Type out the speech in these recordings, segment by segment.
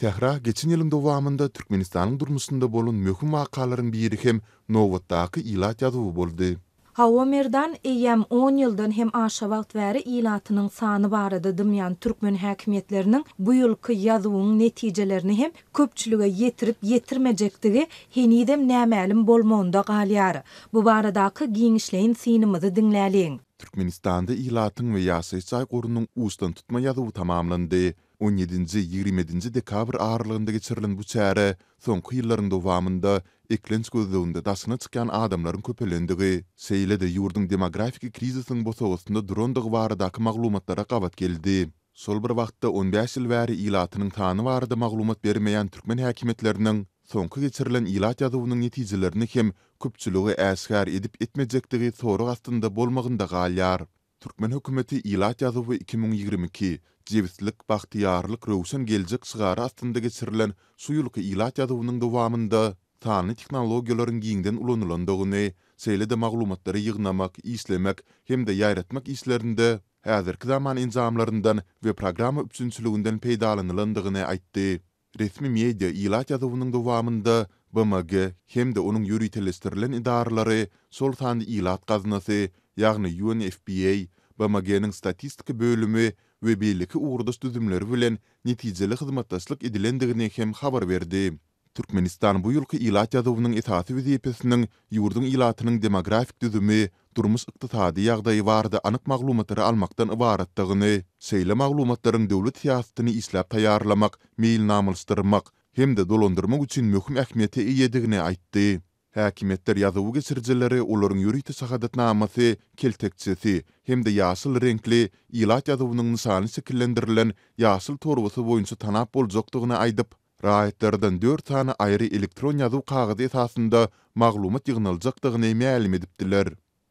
Sähra, geçen ýylyň dowamynda Türkmenistanyň durmuşynda bolan möhüm wakalaryň biri hem nobatdaky ilat ýazuwy boldy. Hawa, Merdan, eýýäm on ýyldan hem aşa wagt bäri ilatynyň sany barada dymýan türkmen häkimiýetleriniň bu ýylky ýazuwyň netijelerini hem köpçülige ýetirip-ýetirmejekdigi henizem nämälim bolmagynda galýar. Bu baradaky giňişleýin synymyzy diňläliň. Türkmenistanda ilatyň we ýaşaýyş jaý gorunyň uçdantutma ýazuwy tamamlandy. On ýedinji, 27 nji dekabr aralygynda geçirilen bu çäre soňky ýyllaryň dowamynda eklenç gözleginde daşyna çykýan adamlaryň köpelendigi, şeýle-de ýurduň demografiki krizisiň bosagasynda durandygy baradaky maglumatlara gabat geldi. Şol bir wagtda, on bäş ýyl bäri ilatynyň sany barada maglumat bermeýän türkmen häkimiýetleriniň soňky geçirilen ilat ýazuwynyň netijelerini hem köpçülige äşgär edip-etmejekdigi sorag astynda bolmagynda galýar. Türkmen hökümeti Ilat ýazuwy 2022, Jebislik, bagtyýarlyk, röwşen geljek şygary astynda geçirilen şu ýylky ilat ýazuwynyň dowamynda sanly tehnologiýalaryň giňden ulanylandygyny, şeýle-de maglumatlary ýygnamak, işlemek hem-de ýaýratmak işlerinde häzirki zaman enjamlaryndan we programma üpjünçiliginden peýdalanylandygyny aýtdy. Resmi media ilat ýazuwynyň dowamynda BMG hem-de onuň ýöriteleşdirilen edaralary, şol sanda Ilat gaznasy, ýagny UNFPA, BMG-niň Statistika bölümi we beýleki ugurdaş düzümleri bilen netijeli hyzmatdaşlyk edilendigini hem habar berdi. Türkmenistan bu ýylky ilat ýazuwynyň esasy wezipesiniň ýurduň ilatynyň demografik düzümi, durmuş-ykdysady ýagdaýy barada anyk maglumatlary almakdan ybaratdygyny, şeýle maglumatlaryň döwlet syýasatyny işläp taýýarlamak, meýilnamalaşdyrmak hem-de dolandyrmak üçin möhüm ähmiýete eýedigini aýtdy. Häkimiýetler ýazuwy geçirijileri olaryň ýörite şahadatnamasy, keltekçesi hem-de ýaşyl reňkli, ilat ýazuwynyň nyşany şekillendirilen ýaşyl torbasy boýunça tanap boljakdygyny aýdyp, Raýatlardan dört sany aýry elektron ýazuw kagyzy esasynda maglumat ýygnaljakdygyny mälim edipdiler.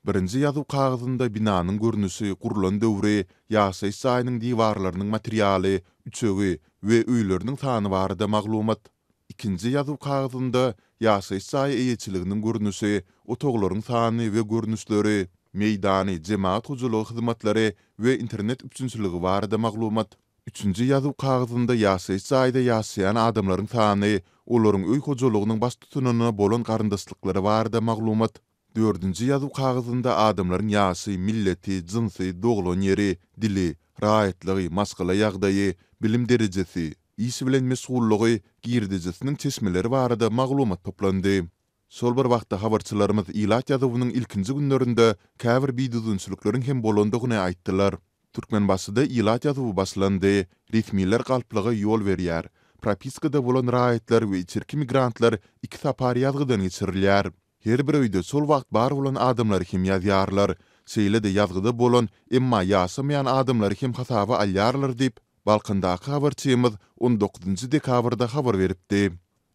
Birinji ýazuw kagyzynda binanyň görnüşi, gurlan döwri, ýaşaýyş jaýynyň diwarlarynyň materialy, üçegi we öýleriniň sany barada maglumat, ikinji ýazuw kagyzynda ýaşaýyş jaýy eýeçiliginiň görnüşi, otaglaryň sany we görnüşleri, meýdany, jemagat hojalygy hyzmatlary we internet üpjünçiligi barada maglumat, Üçünji ýazuw kagyzynda ýaşaýyş jaýda ýaşaýan adamlaryň sany, olaryň öý hojalygynyň baştutanyna bolan garyndaşlyklary barada maglumat, dördünji ýazuw kagyzynda adamlaryň ýaşy, milleti, jynsy, doglan ýeri, dili, raýatlygy, maşgala ýagdaýy, bilim derejesi, iş bilen meşgullygy, girdejisiniň çeşmeleri barada maglumat toplandy. Şol bir wagtda habarçylarymyz ilat ýazuwynyň ilkinji günlerinde käbir bidüzgünçilikleriň hem bolandygyny aýtdylar. Türkmenbaşyda ilat ýazuwy başlandy. Resmiler galplyga ýol berýär. Propiskada bolan raýatlar we içerki migrantlar iki sapar ýazgydan geçirilýär. Her bir öýde şol wagt bar bolan adamlary hem ýazýarlar. Şeýle-de ýazgyda bolan, emma ýaşamaýan adamlary hem hasaba alýarlar diýip, Balkandaky habarçymyz on dokuzynjy dekabrda habar beripdi.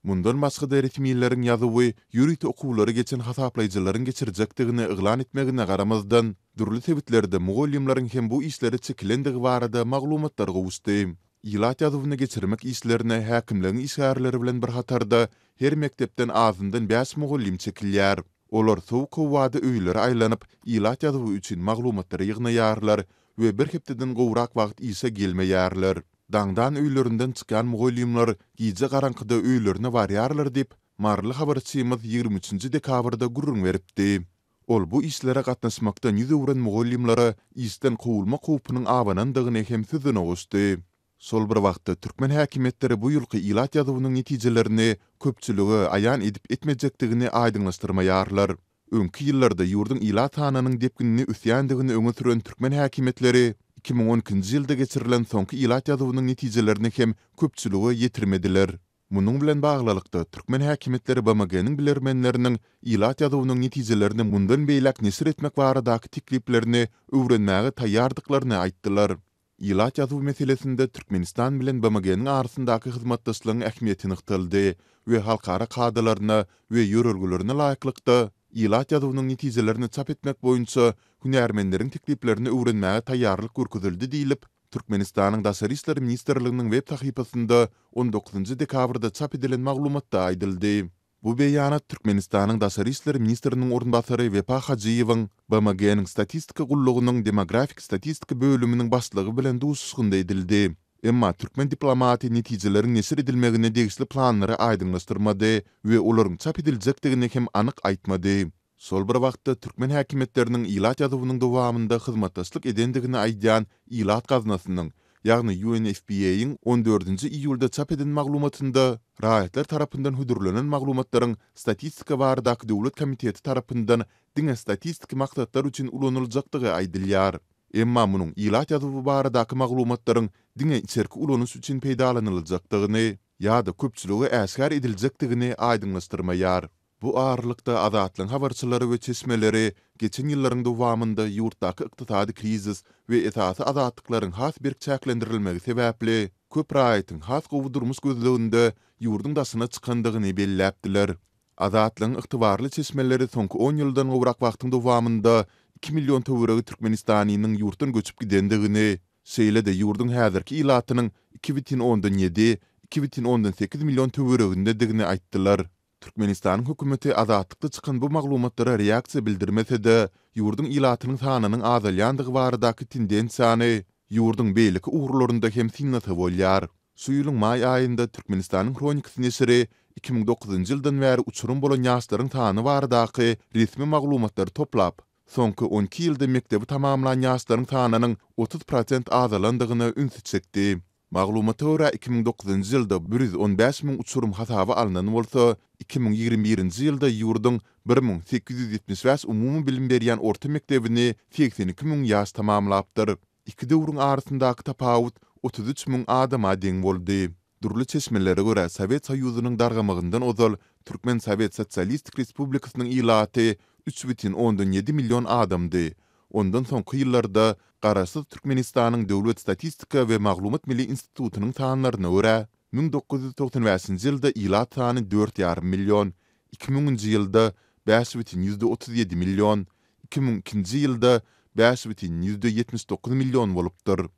Mundan başga-da resmileriň ýazuwy ýörite okuwlary geçen hasaplaýjylaryň geçirjekdigini yglan etmegine garamazdan, dürli sebitlerde mugallymlaryň hem bu işlere çekilendigi barada maglumatlar gowuşdy. Ilat ýazuwyny geçirmek işlerine häkimligiň işgärleri bilen bir hatarda her mekdepden azyndan bäş mugallym çekilýär. Olar sowuk howada öýlere aýlanyp, ilat ýazuwy üçin maglumatlary ýygnaýarlar we bir hepdeden gowrak wagt işe gelmeýärler. Daňdan öýlerinden çykýan mugallymlar gije garaňkyda öýlerine barýarlar diýip, maryly habarçymyz 23 üçünji dekabrda gürrüň beripdi. Ol bu işlere gatnaşmakdan ýüz öwren mugallymlara işden kowulmak howpunyň abanandygyny hem sözüne goşdy. Şol bir wagtda, türkmen häkimiýetleri bu ýylky ilat ýazuwynyň netijelerini köpçülige aýan edip-etmejekdigini aýdyňlaşdyrmaýarlar. Öňki ýyllarda ýurduň ilat sanynyň depginli ösýändigini öňe süren türkmen häkimiýetleri 2012-nji ýylda geçirilen soňky ilat ýazuwynyň netijelerini hem köpçülige ýetirmediler. Munuň bilen baglylykda, türkmen häkimiýetleri BMG-niň bilermenleriniň ilat ýazuwynyň netijelerini mundan beýläk neşir etmek baradaky tekliplerini öwrenmäge taýýardyklaryny aýtdylar. Ilat ýazuwy meselesinde Türkmenistan bilen BMG-niň arasyndaky hyzmatdaşlygyň ähmiýeti nygtaldy we halkara kadalaryna we ýörelgelerine laýyklykda, ilat ýazuwynyň netijelerini çap etmek boýunça hünärmenleriň tekliplerini öwrenmäge taýýarlyk görkezildi diýlip, Türkmenistanyň Daşary işler ministrliginiň web sahypasynda on dokuzynjy dekabrda çap edilen maglumatda aýdyldy. Bu beýanat Türkmenistanyň daşary işler ministriniň orunbasary Wepa Hajyýewiň BMG-niň Statistika gullugynyň Demografik statistika bölüminiň başlygy bilen duşuşygynda edildi. Emma türkmen diplomaty netijeleriň neşir edilmegine degişli planlary aýdyňlaşdyrmady we olaryň çap ediljekdigini hem anyk aýtmady. Şol bir wagtda, türkmen häkimiýetleriniň ilat ýazuwynyň dowamynda hyzmatdaşlyk edendigini aýdýan Ilat gaznasynyň, ýagny UNFPA-yň on dördünji iýulda çap eden maglumatynda raýatlar tarapyndan hödürlenen maglumatlaryň Statistika baradaky döwlet komiteti tarapyndan diňe statistiki maksatlar üçin ulanyljakdygy aýdylýar. Emma munuň ilat ýazuwy baradaky maglumatlaryň diňe içerki ulanyş üçin peýdalanyljakdygyny ýa-da köpçülige äşgär ediljekdigini aýdyňlaşdyrmaýar. Bu aralykda, Azatlygyň habarçylary we çeşmeleri geçen ýyllaryň dowamynda ýurtdaky ykdysady krizis we esasy azatlyklaryň has berk çäklendirilmegi sebäpli, köp raýatyň has gowy durmuş gözleginde ýurduň daşyna çykandygyny belläpdiler. Azatlygyň ygtybarly çeşmeleri soňky on ýyldan gowrak wagtyň dowamynda iki million töweregi türkmenistanynyň ýurtdan göçüp gidendigini, şeýle-de ýurduň häzirki ilatynyň 2,7, 2,8 million töweregindedigini aýtdylar. Türkmenistanyň hökümeti Azatlykda çykan bu maglumatlara reaksiýa bildirmese-de, ýurduň ilatynyň sanynyň azalýandygy baradaky tendensiýany ýurduň beýleki ugurlarynda hem synlasa bolýar. Şu ýylyň maý aýynda Türkmenistanyň Hronikasy neşiri 2009-njy ýyldan bäri uçurym bolan ýaşlaryň sany baradaky resmi maglumatlary toplap, soňky 12 ýylda mekdebi tamamlan ýaşlaryň sanynyň 30 prosent azalandygyna ünsi çekdi. Maglumata görä, 2009-njy ýylda 115 müň uçurym hasaba alnan bolsa, 2021-nji ýylda ýurduň 1875 umumy bilim berýän orta mekdebini 82 müň ýaş tamamlapdyr. Iki döwrüň arasyndaky tapawut 33 müň adama deň boldy. Dürli çeşmelere görä, Sowet Soýuzynyň dargamagyndan ozal Türkmen Sowet Sosialistik Respublikasynyň ilaty 3,7 million adamdy. Ondan soňky ýyllarda Garaşsyz Türkmenistanyň Döwlet statistika we maglumat milli institutynyň sanlaryna görä, 1995-nji ýylda ilat sany dört ýarym million, iki müňünji ýylda 5,37 million, 2002-nji ýylda 5,79 million bolupdyr.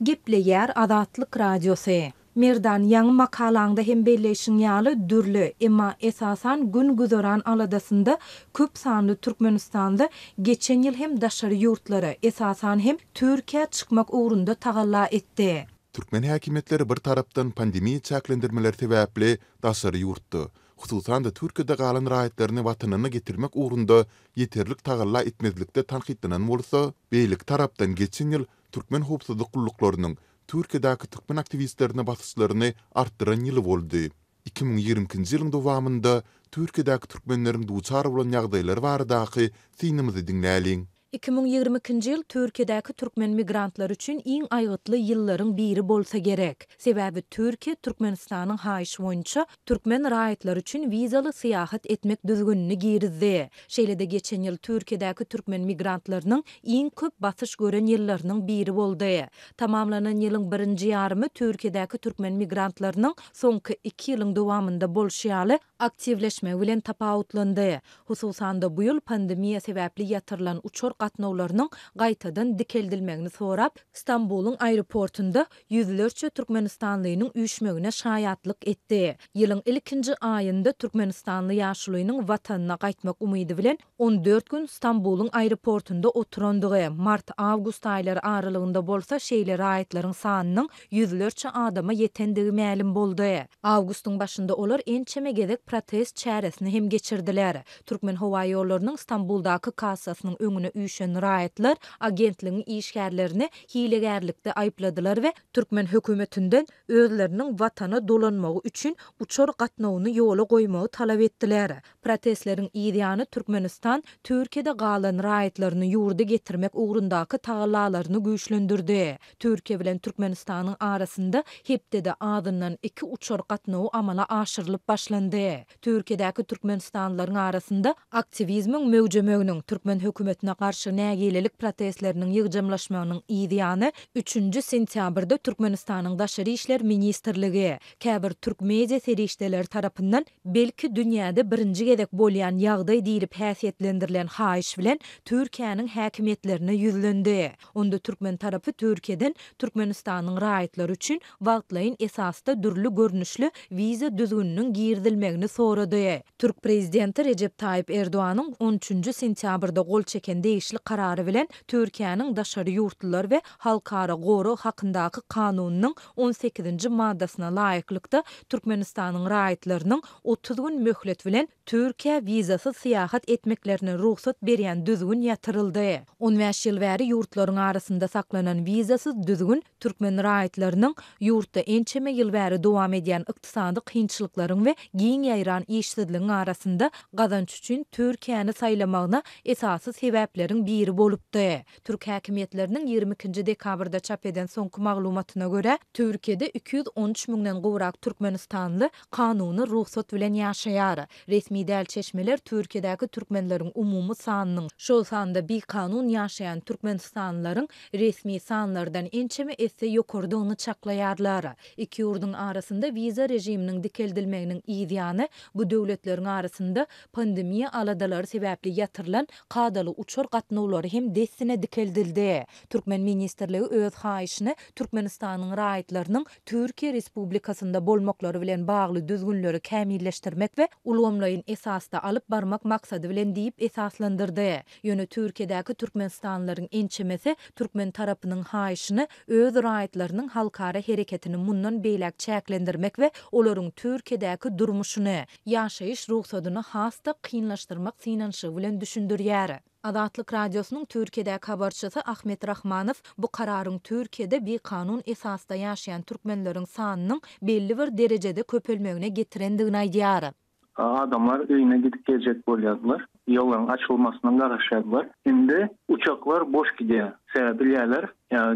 Gepleýär Azatlyk Radiosy. Merdan, ýaňy makalaňda hem belleýşiň ýaly, dürli, emma esasan gün-güzeran aladasynda köp sanly türkmenistanly geçen ýyl hem daşary ýurtlara, esasan hem Türkiýä çykmak ugrunda tagalla etdi. Türkmen häkimiýetleri bir tarapdan pandemiýa çäklendirmeleri sebäpli daşary ýurtda, hususan-da Türkiýede galan raýatlaryny watanyna getirmek ugrunda ýeterlik tagalla etmezlikde tankytlanan bolsa, beýleki tarapdan geçen ýyl türkmen howpsuzlyk gulluklarynyň Türkiýedäki türkmen aktiwistlerine basyşlaryny artdyran ýyly boldy. 2022-nji ýylyň dowamynda Türkiýedäki türkmenleriň duçar bolan ýagdaýlary baradaky synymyzy diňläliň. 2022-nji ýyl Türkiýedäki türkmen migrantlary üçin iň aýgytly ýyllaryň biri bolsa gerek. Sebäbi Türkiýe Türkmenistanyň haýyşy boýunça türkmen raýatlary üçin wizaly syýahat etmek düzgünini girizdi. Şeýle-de geçen ýyl Türkiýedäki türkmen migrantlarynyň iň köp basyş gören ýyllarynyň biri boldy. Tamamlanan ýylyň birinji ýarymy Türkiýedäki türkmen migrantlarynyň soňky iki ýylyň dowamynda bolşy ýaly aktiwleşmegi bilen tapawutlandy. Hususan-da, bu ýyl pandemiýa sebäpli ýatyrylan uçar gatnawlarynyň gaýtadan dikeldilmegini sorap, Stambulyň aeroportunda ýüzlerçe türkmenistanlynyň üýşmegine şaýatlyk etdi. Ýylyň ilkinji aýynda türkmenistanly ýaşulynyň watanyna gaýtmak umydy bilen 14 gün Stambulyň aeroportunda oturandygy, mart-awgust aýlary aralygynda bolsa şeýle raýatlaryň sanynyň ýüzlerçe adama ýetendigi mälim boldy. Awgustyň başynda olar ençeme gezek protest çäresini hem geçirdiler. Türkmenhowaýollarynyň Stambuldaky kassasynyň öňüne üýşen raýatlar agentligiň işgärlerini hilegärlikde aýypladylar we türkmen hökümetinden özleriniň watana dolanmagy üçin uçar gatnawyny ýola goýmagy talap etdiler. Protestleriň yz ýany Türkmenistan Türkiýede galan raýatlaryny ýurda getirmek ugrundaky tagallalaryny güýçlendirdi. Türkiýe bilen Türkmenistanyň arasynda hepdede azyndan iki uçar gatnawy amala aşyrylyp başlandy. Türkiýedäki türkmenistanlylaryň arasynda aktiwizmiň möwjemeginiň, türkmen hökümetine garşy nägilelik protestleriniň ýygjamlaşmagynyň yz ýany, üçünji sentýabrda Türkmenistanyň Daşary işler ministrligi, käbir türk media serişdeleri tarapyndan belki dünýäde birinji gezek bolýan ýagdaý diýlip häsiýetlendirilen haýyş bilen Türkiýäniň häkimiýetlerine ýüzlendi. Onda türkmen tarapy Türkiýeden Türkmenistanyň raýatlary üçin wagtlaýyn esasda dürli görnüşli wiza düzgüniniň girizilmegini sorady. Türk prezidenti Rejep Taýyp Erdoganyň on üçünji sentýabrda gol çeken degişli. degişli karary bilen Türkiýäniň daşary ýurtlular we halkara gorag hakyndaky kanunynyň on sekizinji maddasyna laýyklykda Türkmenistanyň raýatlarynyň 30 gün möhlet bilen Türkiýä wizasyz syýahat etmeklerine rugsat berýän düzgün ýatyryldy. 15 ýyl bäri ýurtlaryň arasynda saklanan wizasyz düzgün türkmen raýatlarynyň ýurtda ençeme ýyl bäri dowam edýän ykdysady kynçylyklaryň we giň ýaýran işsizligiň arasynda gazanç üçin Türkiýäni saýlamagyna esasy sebäpleriň biri bolupdy. Türk häkimiýetleriniň 22-nji dekabrda çap eden soňky maglumatyna görä, Türkiýede 213 müňden gowrak türkmenistanly kanuny rugsat bilen ýaşaýar. Resmi däl çeşmeler Türkiýedäki türkmenleriň umumy sanynyň, şol sanda bikanun ýaşaýan türkmenistanlylaryň resmi sanlardan ençeme esse ýokarydygyny çaklaýarlar. Iki ýurduň arasynda wiza režiminiň dikeldilmeginiň yz ýany, bu döwletleriň arasynda pandemiýa aladalary sebäpli ýatyrylan kadaly uçar gatnawlary hem dessine dikeldildi. Türkmen ministrligi öz haýyşyny Türkmenistanyň raýatlarynyň Türkiýe Respublikasynda bolmaklary bilen bagly düzgünleri kämilleşdirmek we ulgamlaýyn esasda alyp barmak maksady bilen diýip esaslandyrdy. Ýöne Türkiýedäki türkmenistanlylaryň ençemesi türkmen tarapynyň haýyşyny öz raýatlarynyň halkara hereketini mundan beýläk çäklendirmek we olaryň Türkiýedäki durmuşyny, ýaşaýyş rugsadyny has-da kynlaşdyrmak synanyşygy bilen düşündirýär. Azatlyk Radiosynyň Türkiýedäki habarçysy Ahmet Rahmanow bu kararyň Türkiýede bikanun esasda ýaşaýan türkmenleriň sanynyň belli bir derejede köpelmegine getirendigini aýdýar. Adamlar öýüne gidip geljek bolýardylar. Ýollaryň açylmasyna garaşýardylar. Indi uçaklar boş gidýär. Sebäbi bilýärler,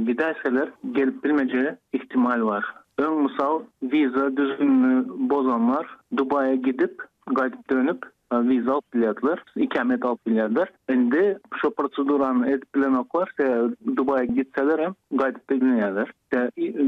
gidäýseler gelip bilmejegi ihtimal bar. Öň mysal wiza düzgünini bozanlar Dubaýa gidip, gaýdyp dönüp wiza alyp bilýärdiler, ikamet alyp bilýärdiler. Indi şo prosedurany edip bilenoklar, sebäbi Dubaýa gitseler hem gaýdyp bilmeýärler.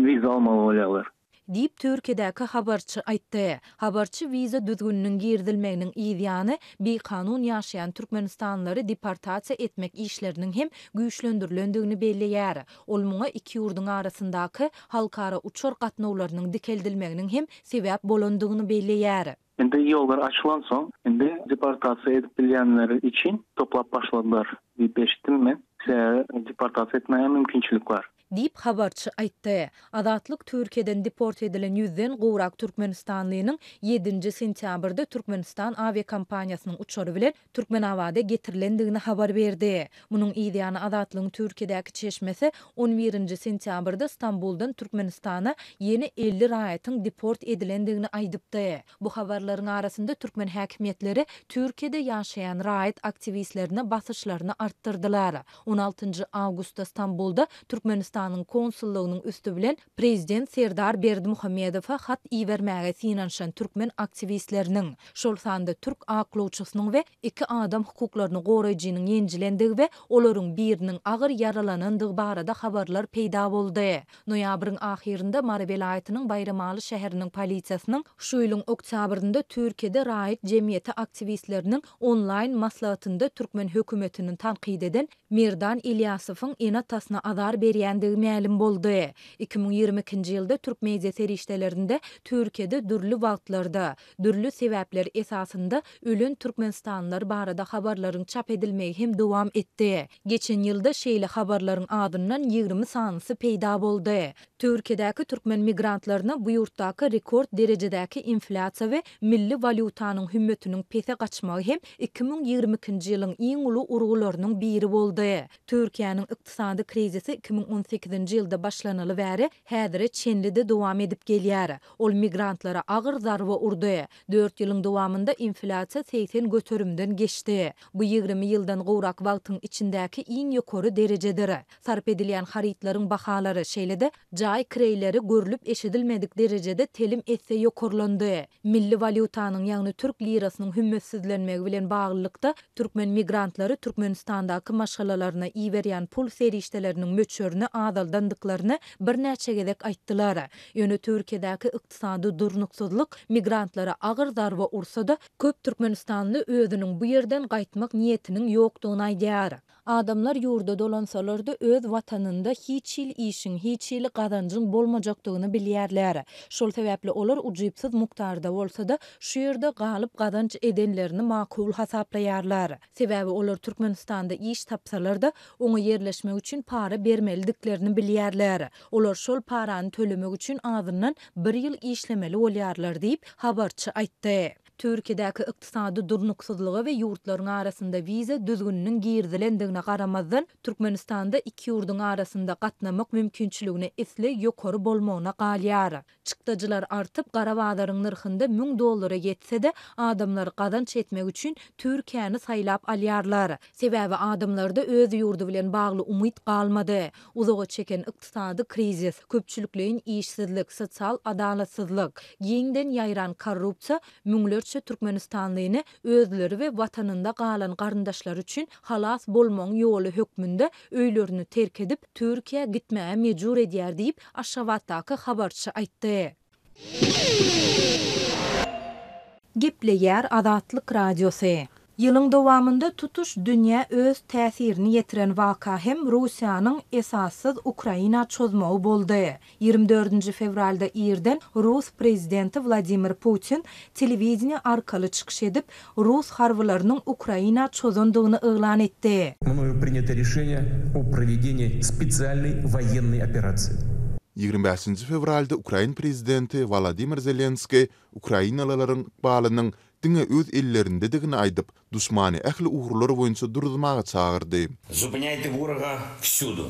Wiza almaly bolýarlar. Diýip, Türkiýedäki habarçy aýtdy. Habarçy wiza düzgüniniň girizilmeginiň yz ýany, bikanun ýaşaýan türkmenistanlylary deportasiýa etmek işleriniň hem güýçlendirilendigini belleýär. Ol muňa iki ýurduň arasyndaky halkara uçar gatnawlarynyň dikeldilmeginiň hem sebäp bolandygyny belleýär. Indi ýollar açylansoň, indi deportasiýa edip bilýänleri üçin toplap başladylar diýip eşitdim men. Sebäbi deportasiýa etmäge mümkinçilik bar. Diýip, habarçy aýtdy. Azatlyk Türkiýeden deport edilen ýüzden gowrak türkmenistanlynyň ýedinji sentýabrda Türkmenistan awiakompaniýasynyň uçary bilen Türkmenabada getirilendigini habar berdi. Munuň yzýany Azatlygyň Türkiýedäki çeşmesi on birinji sentýabrda Stambuldan Türkmenistana ýene 50 raýatyň deport edilendigini aýdypdy. Bu habarlaryň arasynda türkmen häkimiýetleri Türkiýede ýaşaýan raýat aktiwistlerine basyşlaryny artdyrdylar. On altynjy awgustda Stambulda Türkmenistanyň konsullygynyň üsti bilen Prezident Serdar Berdimuhamedowa hat ibermäge synanyşan türkmen aktiwistleriniň, şol sanda türk aklawçysynyň we iki adam hukuklaryny goraýjynyň ýenjilendigi we olaryň biriniň agyr ýaralanandygy barada habarlar peýda boldy. Noýabryň ahyrynda Mary welaýatynyň Baýramaly şäheriniň polisiýasynyň şu ýylyň oktýabrynda Türkiýede raýat jemgyýeti aktiwistleriniň onlaýn maslahatynda türkmen hökümetini tankyt eden Merdan Ilýasowyň ene-atasyna azar berýändigi mälim boldy. 2022-nji ýylda türk media serişdelerinde Türkiýede dürli wagtlarda, dürli sebäpler esasynda ölen türkmenistanlylar barada habarlaryň çap edilmegi hem dowam etdi. Geçen ýylda şeýle habarlaryň azyndan 20 sanysy peýda boldy. Türkiýedäki türkmen migrantlaryna bu ýurtdaky rekord derejedäki inflýasiýa we milli walýutanyň hümmetiniň pese gaçmagy hem 2022-nji ýylyň iň uly urgularynyň biri boldy. Türkiýäniň ykdysady krizisi 2018-nji ýylda başlanaly bäri häzire çenli-de dowam edip gelýär. Ol migrantlara agyr zarba urdy. Dört ýylyň dowamynda inflýasiýa 80 göterimden geçdi. Bu 20 ýyldan gowrak wagtyň içindäki iň ýokary derejedir. Sarp edilýän harytlaryň bahalary, şeýle-de jaý kireýleri görlüp-eşidilmedik derejede telim esse ýokarlandy. Milli walýutanyň, ýagny türk lirasynyň hümmetsizlenmegi bilen baglylykda, türkmen migrantlary Türkmenistandaky maşgalalaryna iberýän pul serişdeleriniň möçberini azaldandyklaryny birnäçe gezek aýtdylar. Ýöne Türkiýedäki ykdysady durnuksyzlyk migrantlara agyr zarba ursa-da, köp türkmenistanly özüniň bu ýerden gaýtmak niýetiniň ýokdugyny aýdýar. Adamlar ýurda dolansalar-da öz watanynda hiç hili işiň, hiç hili gazanjyň bolmajakdygyny bilýärler. Şol sebäpli olar ujypsyz mukdarda bolsa-da şu ýerde galyp gazanç edenlerini makul hasaplaýarlar. Sebäbi olar Türkmenistanda iş tapsalar-da, oňa ýerleşmek üçin para bermelidiklerini bilýärler. Olar şol parany tölemek üçin azyndan bir ýyl işlemeli bolýarlar diýip, habarçy aýtdy. Türkiýedäki ykdysady durnuksyzlyga we ýurtlaryň arasynda wiza düzgüniniň girizilendigine garamazdan, Türkmenistanda iki ýurduň arasynda gatnamak mümkinçiligine isleg ýokary bolmagyna galýar. Çykdajylar artyp, gara bazaryň nyrhynda müň dollara ýetse-de, adamlar gazanç etmek üçin Türkiýäni saýlap alýarlar. Sebäbi adamlarda öz ýurdy bilen bagly umyt galmady. Uzaga çeken ykdysady krizis, köpçülikleýin işsizlik, sosial adalatsyzlyk, giňden ýaýran korrupsiýa müňlerçe türkmenistanlyny özleri we watanynda galan garyndaşlary üçin halas bolmagyň ýoly hökmünde öýlerini terk edip, Türkiýä gitmäge mejbur edýär diýip, Aşgabatdaky habarçy aýtdy. Gepleýär Azatlyk Radiosy. Ýylyň dowamynda tutuş dünýä öz täsirini ýetiren waka hem Russiýanyň esassyz Ukraina çozmagy boldy. Ýigrimi dördünji fewralda irden rus prezidenti Wladimir Putin telewideniýe arkaly çykyş edip, rus harbylarynyň Ukraina çozandygyny yglan etdi. Mnoýu prinýato rişeniýe o prowedenii spesialnoý woýennoý operasiýi. 25-nji fewralda ukrain prezidenti Wolodymyr Zelenskiý ukrainalylaryň ykbalynyň diňe öz ellerindedigini aýdyp, duşmany ähli ugurlar boýunça duruzmaga çagyrdy. Zupynýaýte woroga wsýudu,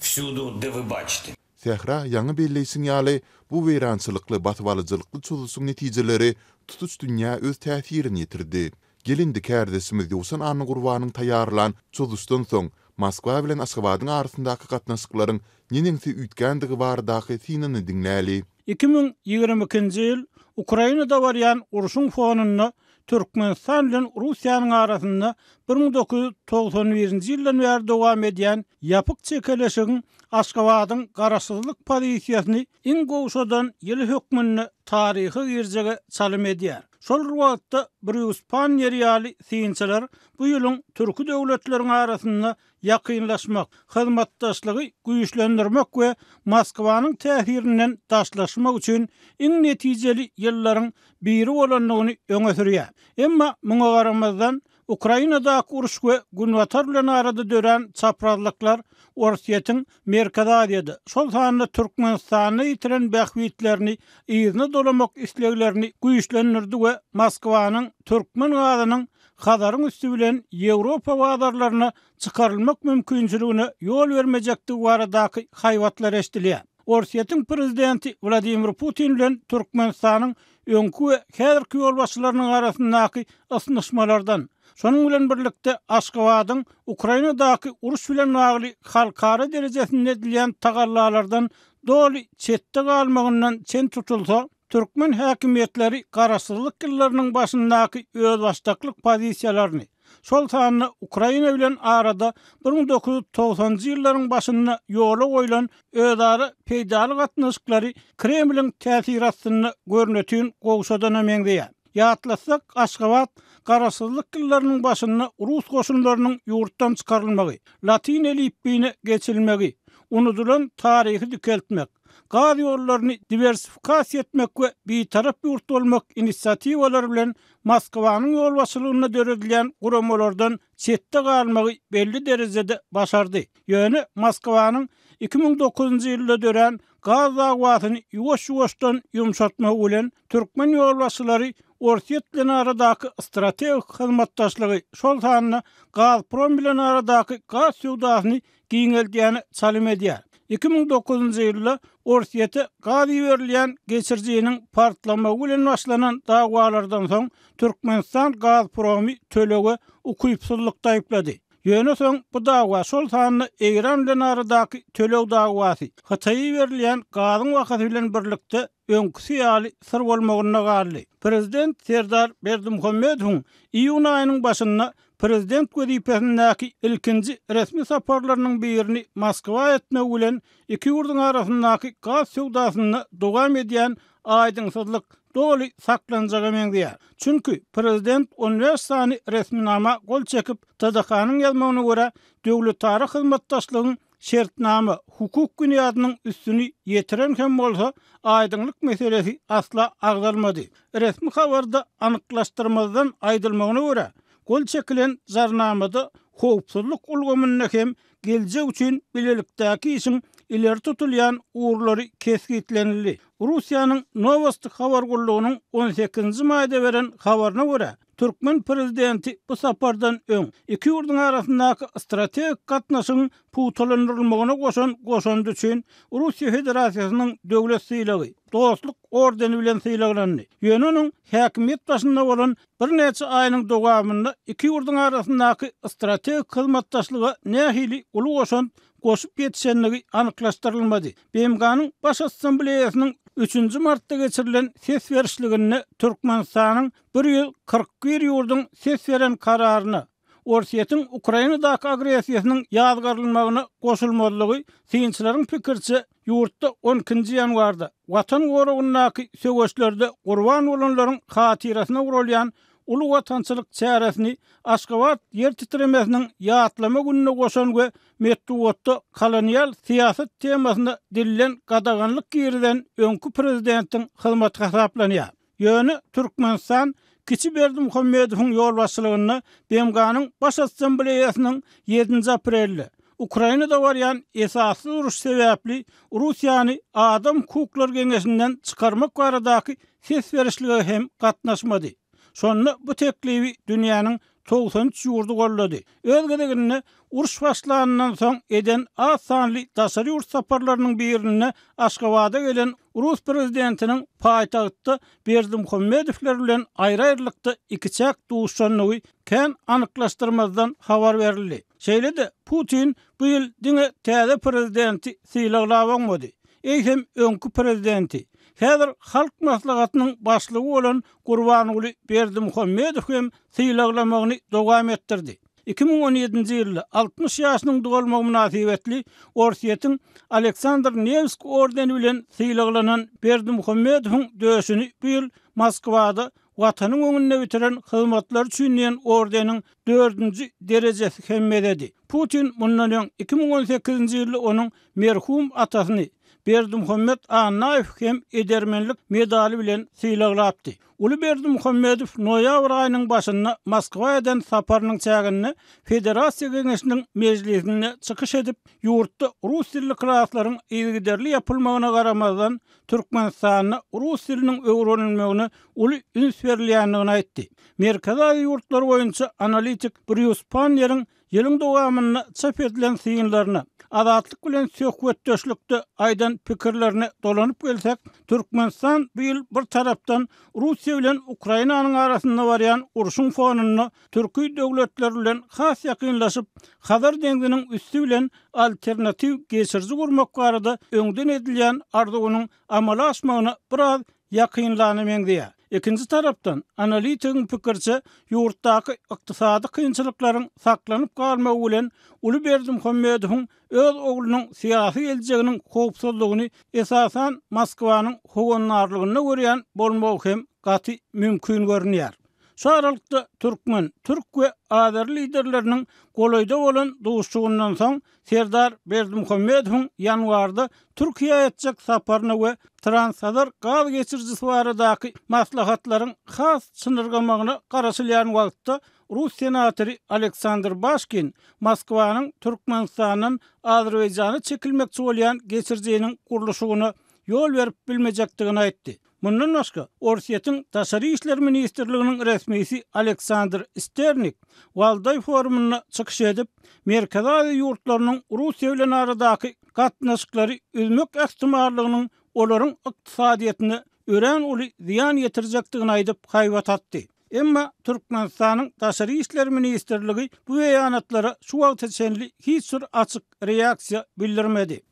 wsýudu, de wy baçite. Sähra, ýaňy belleýşiň ýaly, bu weýrançylykly, basybalyjylykly çozuşyň netijeleri tutuş dünýä öz täsirini ýetirdi. Gel indi kärdeşimiz Ýowşan Annagurbanyň taýýarlan Çozuşdan soň Moskwa bilen Aşgabadyň arasyndaky gatnaşyklaryň neneňsi üýtgändigi baradaky synyny diňläli. 2022-nji ýyl Ukrainada barýan urşuň fonunda Türkmenistan bilen Russiýanyň arasynda 1991-nji ýyldan bäri dowam edýän ýapyk çekeleşigiň Aşgabadyň garaşsyzlyk pozisiýasyny iň gowşadan ýyly hökmünde taryha girjege çalym edýär. Şol bir wagtda Brýus Pannier ýaly synçylar bu ýylyň türki döwletleriň arasynda ýakynlaşmak, hyzmatdaşlygy güýçlendirmek we Moskwanyň täsirinden daşlaşmak üçin iň netijeli ýyllaryň biri bolandygyny öňe sürýär. Emma muňa garamazdan, Ukrainadaky uruş we Günbatar bilen arada dörän çaprazlyklar Orsýetiň Merkezi Aziýada, şol sanda Türkmenistanda ýitiren bähbitlerini yzyna dolamak isleglerini güýçlendirdi we Moskwanyň türkmen gazynyň Hazaryň üsti bilen Ýewropa bazarlaryna çykarylmak mümkinçiligine ýol bermejekdigi baradaky haýbatlar eşidilýär. Orsýetiň prezidenti Wladimir Putin bilen Türkmenistanyň öňki we häzirki ýolbaşçylarynyň arasyndaky ysnyşmalardan, şonuň bilen birlikde Aşgabadyň Ukrainadaky uruş bilen bagly halkara derejesinde edilýän tagallalardan doly çetde galmagyndan çen tutulsa, Türkmen häkimiýetleri garaşsyzlyk ýyllarynyň başyndaky özbaşdaklyk pozisiýalaryny, şol sanda Ukraina bilen arada 1990-njy ýyllaryň başynda ýola goýlan özara peýdaly gatnaşyklary Kremliň täsiri astynda görnetin gowşadana meňzeýär. Ýatlatsak, Aşgabat garaşsyzlyk ýyllarynyň başynda rus goşunlarynyň ýurtdan çykarylmagy, latyn elipbiýine geçilmegi, unudylan taryhy dikeltmek, gaz ýollaryny diwersifikasiýa etmek we bitarap ýurt bolmak inisiatiwalary bilen Moskwanyň ýolbaşçylygynda döredilýän guramalardan çetde galmagy belli derejede başardy. Ýöne Moskwanyň 2009-njy ýylda dörän gaz dagwasyny ýuwaş-ýuwaşdan ýumşatmagy bilen türkmen ýolbaşçylary Orsýet bilen aradaky strategik hyzmatdaşlygy, şol sanda Gazprom bilen aradaky gaz söwdasyny giňeldýäne çalym edýär. 2009-njy ýylda Orsýete gaz iberilýän geçirijiniň partlamagy bilen başlanan dawalardan soň Türkmenistan Gazpromy tölege ukypsyzlykda aýyplady. Ýöne soň bu dawa, şol sanda Eýran bilen aradaky töleg dawasy, Hytaýa iberilýän gazyň bahasy bilen birlikde öňküsi ýaly syr bolmagynda galdy. Prezident Serdar Berdimuhamedowyň iýun aýynyň başynda prezident wezipesindäki ilkinji resmi saparlarynyň birini Moskwa etmegi bilen iki ýurduň arasyndaky gaz söwdasynda dowam edýän aýdyňsyzlyk doly saklanjaga meňzeýär. Çünki prezident on bäş sany resminama gol çekip, TDH-nyň ýazmagyna görä, döwletara hyzmatdaşlygyň şertnama, hukuk binýadynyň üstüni ýetiren hem bolsa, aýdyňlyk meselesi asla agzalmady. Resmi habarda anyklaşdyrmazdan aýdylmagyna görä, gol çekilen jarnamada howpsuzlyk ulgamynda hem geljek üçin bilelikdäki işiň ileri tutulýan ugurlary kesgitlenildi. Russiýanyň Nowosti habar gullugynyň on sekizinji maýda beren habaryna görä, türkmen prezidenti bu sapardan öň iki ýurduň arasyndaky strategik gatnaşygyň pugtalandyrylmagyna goşan goşandy üçin Russiýa Federasiýasynyň döwlet sylagy, Dostluk ordeni bilen sylaglandy. Ýöne onuň häkimiýet başynda bolan Birnäçe aýynyň dowamynda iki ýurduň arasyndaky strategik hyzmatdaşlyga nähili uly goşant goşup ýetişendigi anyklaşdyrylmady. BMG-niň Baş Assambleýasynyň üçünji martda geçirilen ses berişliginde Türkmenistanyň 141 ýurduň ses beren kararyna, Orsýetiň Ukrainadaky agressiýasynyň ýazgarylmagyna goşulmazlygy, synçylaryň pikiriçe, ýurtda on ikinji ýanwarda Watan goragyndaky söweşlerde gurban bolanlaryň hatyrasyna guralýan uly watançylyk çäresini Aşgabat ýer titremesiniň ýatlama gününe goşan we metbugatda kolonial syýasat temasyna dilden gadaganlyk girizen öňki prezidentiň hyzmaty hasaplanýar. Ýöne Türkmenistan kiçi Berdimuhamedowyň ýolbaşçylygynda BMG-niň Baş Assambleýasynyň ýedinji aprelde Ukrainada barýan esassyz uruş sebäpli Russiýany Adam hukuklary geňeşinden çykarmak baradaky ses berişlige hem gatnaşmady. Şonda bu teklibi dünýäniň 93 ýurdy goldady. Öz gezeginde, uruş başlanyndan soň eden az sanly daşary ýurt saparlarynyň birinde Aşgabada gelen rus prezidentiniň paýtagtda Berdimuhamedowler bilen aýry-aýrylykda ikiçäk duşandygy kän anyklaşdyrmazdan habar berildi. Şeýle-de, Putin bu ýyl diňe täze prezidenti sylaglap oňmady, eýsem öňki prezidenti, häzir Halk Maslahatynyň başlygy bolan Gurbanguly Berdimuhamedow hem sylaglamagyny dowam etdirdi. 2017-nji ýylda 60 ýaşynyň dolmagy mynasybetli Orsýetiň Aleksandr Newsk ordeni bilen sylaglanan Berdimuhamedowyň döşüni bu ýyl Moskwada Watanyň öňünde bitiren hyzmatlary üçin diýen ordeniň dördünji derejesi hem bezedi. Putin mundan öň 2018-nji ýylda onuň merhum atasyny, Berdimuhamet Annaýew hem edermenlik medaly bilen sylaglapdy. Uly Berdimuhamedow noýabr aýynyň başynda Moskwa eden saparynyň çäginde Federasiýa Geňeşiniň mejlisinde çykyş edip, ýurtda rus dilli klaslaryň yzygiderli ýapylmagyna garamazdan, Türkmenistanda rus diliniň öwrenilmegine uly üns berilýändigini aýtdy. Merkezi Aziýa ýurtlary boýunça analitik Brýus Panneriň Ýylyň dowamynda çap edilen synlaryna, Azatlyk bilen söhbetdeşlikde aýdan pikirlerine dolanyp gelsek, Türkmenistan bu ýyl bir tarapdan Russiýa bilen Ukrainanyň arasynda barýan urşuň fonunda türki döwletler bilen has ýakynlaşyp, Hazar deňziniň üsti bilen alternatiw geçiriji gurmak barada öňden edilýän arzuwynyň amala aşmagyna biraz ýakynlana meňzeýär. Ikinji tarapdan, analitigiň pikiriçe, ýurtdaky ykdysady kynçylyklaryň saklanyp galmagy bilen uly Berdimuhamedowyň öz oglunyň syýasy geljeginiň howpsuzlygyny esasan Moskwanyň howandarlygynda görýän bolmagy hem gaty mümkin görünýär. Şu aralykda türkmen, türk we azeri liderleriniň golaýda bolan duşuşygyndan soň Serdar Berdimuhamedowyň ýanwarda Türkiýä etjek saparyna we Transhazar gaz geçirijisi baradaky maslahatlaryň has çynyrgamagyna garaşylýan wagtda rus senatory Aleksandr Başkin Moskwanyň Türkmenistandan Azerbaýjana çekilmekçi bolýan geçirijiniň gurluşygyna ýol berip bilmejekdigini aýtdy. Mundan başga, Orsýetiň Daşary işler ministrliginiň resmisi Aleksandr Sternik Waldaý forumynda çykyş edip, Merkezi Aziýa ýurtlarynyň Russiýa bilen aradaky gatnaşyklary üzmek ähtimallygynyň olaryň ykdysadyýetine örän uly zyýan ýetirjekdigini aýdyp haýbat atdy. Emma Türkmenistanyň Daşary işler ministrligi bu beýanatlara şu wagta çenli hiç bir açyk reaksiýa bildirmedi.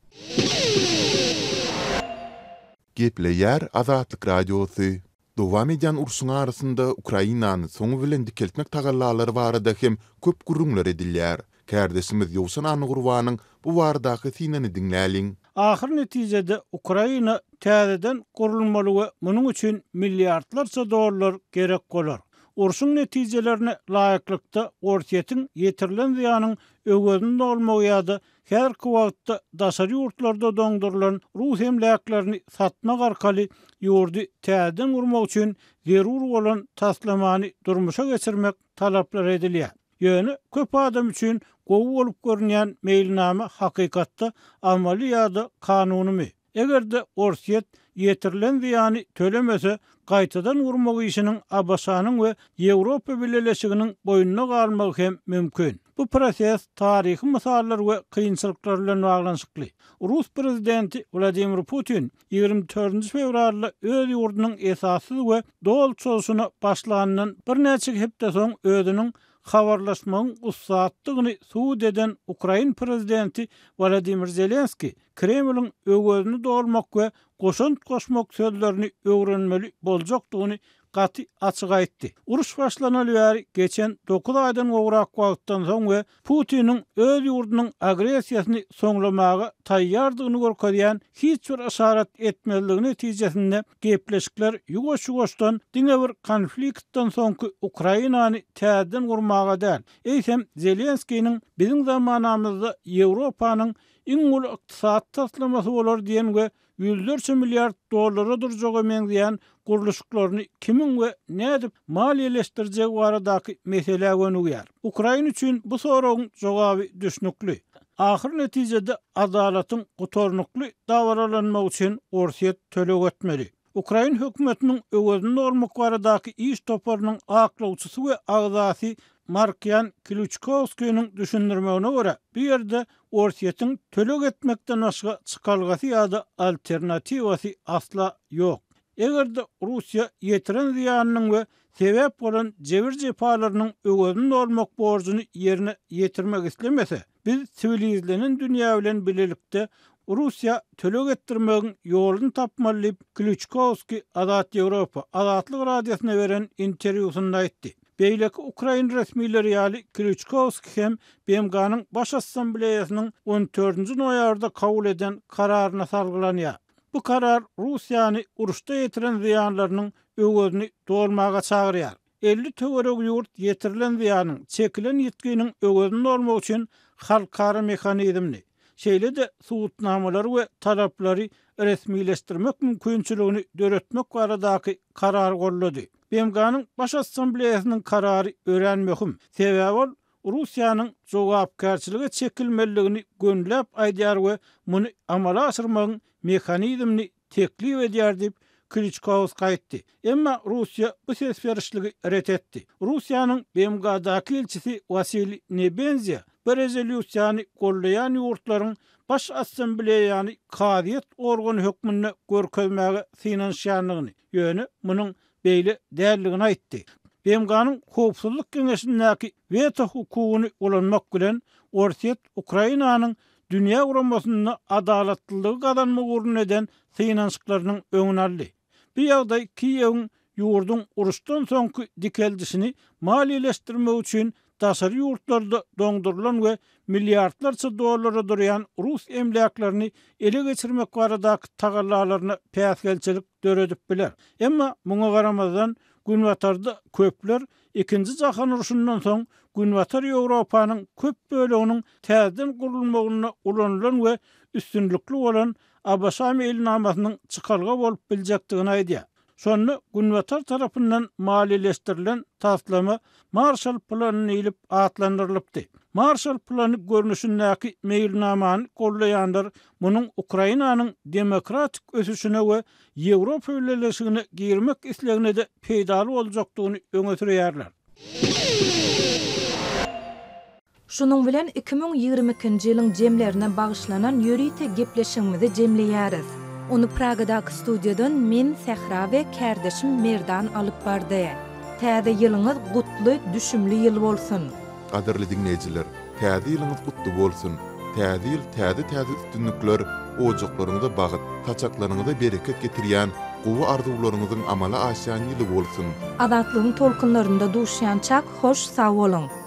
Gepleýär Azatlyk Radiosy. Dowam edýän urşuň arasynda Ukrainany soňy bilen dikeltmek tagallalary barada hem köp gürrüňler edilýär. Kärdeşimiz Ýowşan Annagurbanyň bu baradaky synyny diňläliň. Ahyr netijede Ukraina täzeden gurulmaly we munuň üçin milliardlarça dollar gerek bolar. Urşuň netijelerine laýyklykda Orsýetiň ýetirilen zyýanyň öwezini dolmagy ýa-da häzirki wagtda daşary ýurtlarda doňdurylan rus emläklerini satmak arkaly ýurdy täzeden gurmak üçin zerur bolan taslamany durmuşa geçirmek talaplar edilýär. Ýöne köp adam üçin gowy bolup görünýän meýilnama hakykatda amaly ýa-da kanunymy? Eger-de Orsýet ýetirilen zyýany tölemese, gaýtadan gurmak işiniň ABŞ-nyň we Ýewropa Bileleşiginiň boýnuna galmagy hem mümkin. Bu proses taryhy mysallar we kynçylyklar bilen baglanyşykly. Rus prezidenti Wladimir Putin 24 fewralda öz ýurdunyň esassyz we doly çozuşyna başlanyndan birnäçe hepde soň özüniň habarlaşmagyň ussatdygyny subut eden ukrain prezidenti Wolodymyr Zelenskiý Kremliň öwezini dolmak we goşant goşmak sözlerini öwrenmeli boljakdygyny gaty açyk aýtdy. Uruş başlanaly bäri geçen dokuz aýdan gowrak wagtdan soň we Putiniň öz ýurdunyň agressiýasyny soňlamaga taýýardygyny görkezýän hiç bir yşarat etmezligi netijesinde gepleşikler ýuwaş-ýuwaşdan diňe bir konfliktden soňky Ukrainany täzeden gurmaga däl, eýsem Zelenskiniň biziň zamanamyzda Ýewropanyň iň uly ykdysady taslamasy bolar diýen we ýüzlerçe milliard dollara durjaga meňzeýän gurluşyklaryny kimiň we nädip maliýeleşdirjegi baradaky meselä gönügýär. Ukraina üçin bu soragyň jogaby düşnükli. Ahyr netijede adalatyň gutarnykly dabaralanmagy üçin Orsýet töleg etmeli. Ukrain hökümetiniň öwezini dolmak baradaky iş toparynyň aklawçysy we agzasy Markiýan Klýuçkowskiniň düşündirmegine görä, bu ýerde Orsýetiň töleg etmekden başga çykalgasy ýa-da alternatiwasy asla ýok. Eger-de Russiýa ýetiren zyýanynyň we sebäp bolan jebir-jepalarynyň öwezini dolmak borjuny ýerine ýetirmek islemese, Biz siwilizlenen dünýä bilen bilelikde Russiýa töleg etdirmegiň ýoluny tapmaly diýip, Klýuçkowskiý Azat Ýewropa, Azatlyk Radiosyna beren interwýusynda aýtdy. Beýleki ukrain resmileri ýaly Klýuçkowskiý hem BMG-niň Baş Assambleýasynyň on dördünji noýabrda kabul eden kararyna salgylanýar. Bu karar Russiýany uruşda ýetiren zyýanlarynyň öwezini dolmaga çagyrýar. 50 töweregi ýurt ýetirilen zyýanyň, çekilen ýitginiň öwezini dolmak üçin halkara mehanizmini, şeýle-de subutnamalary we talaplary resmileşdirmek mümkinçiligini döretmek baradaky karary goldady. BMG-niň Baş Assambleýasynyň karary örän möhüm, sebäbi ol Russiýanyň jogapkärçilige çekilmelidigini gönüläp aýdýar we muny amala aşyrmagyň mehanizmini teklip edýär diýip, Kliçkowskiý aýtdy. Emma Russiýa bu ses berişligi ret etdi. Russiýanyň BMG-daky ilçisi Wasiliý Nebenzýa bu rezolýusiýany goldaýan ýurtlaryň Baş Assambleýany kazyýet organy hökmünde görkezmäge synanyşýandygyny, ýöne munuň beýle däldigini aýtdy. BMG-niň Howpsuzlyk Geňeşindäki weto hukugyny ulanmak bilen, Orsýet Ukrainanyň dünýä guramasynda adalatlylygy gazanmak ugrunda eden synanyşyklarynyň öňüni aldy. Bu ýagdaý Kiýewiň ýurduň uruşdan soňky dikeldişini maliýeleşdirmek üçin daşary ýurtlarda doňdurylan we milliardlarça dollara durýan rus emläklerini ele geçirmek baradaky tagallalaryna päsgelçilik döredip biler. Emma muňa garamazdan, Günbatarda köpler Ikinji jahan urşundan soň Günbatar Ýewropanyň köp böleginiň täzeden gurulmagynda ulanylan we üstünlikli bolan ABŞ meýilnamasynyň çykalga bolup biljekdigini aýdýar. Şonda Günbatar tarapyndan maliýeleşdirilen taslama Marşal plany diýlip atlandyrylypdy. Marşal plany görnüşindäki meýilnamany goldaýanlar munuň Ukrainanyň demokratik ösüşine we Ýewropa Bileleşigine girmek islegine-de peýdaly boljakdygyny öňe sürýärler. Şunuň bilen 2022-nji ýylyň jemlerine bagyşlanan ýörite gepleşigimizi jemleýäris. Ony Pragadaky studiýadan men, Sähra we kärdeşim Merdan alyp bardy. Täze ýylyňyz gutly, düşümli ýyl bolsun! Gadyrly diňleýjiler, Täze ýylyňyz gutly bolsun! Täze ýyl täze-täze üstünlikler, ojaklaryňyza bagt, saçaklaryňyza bereket getirýän, gowy arzuwlaryňyzyň amala aşýan ýyly bolsun! Azatlygyň tolkunlarynda duşýançak hoş sag boluň!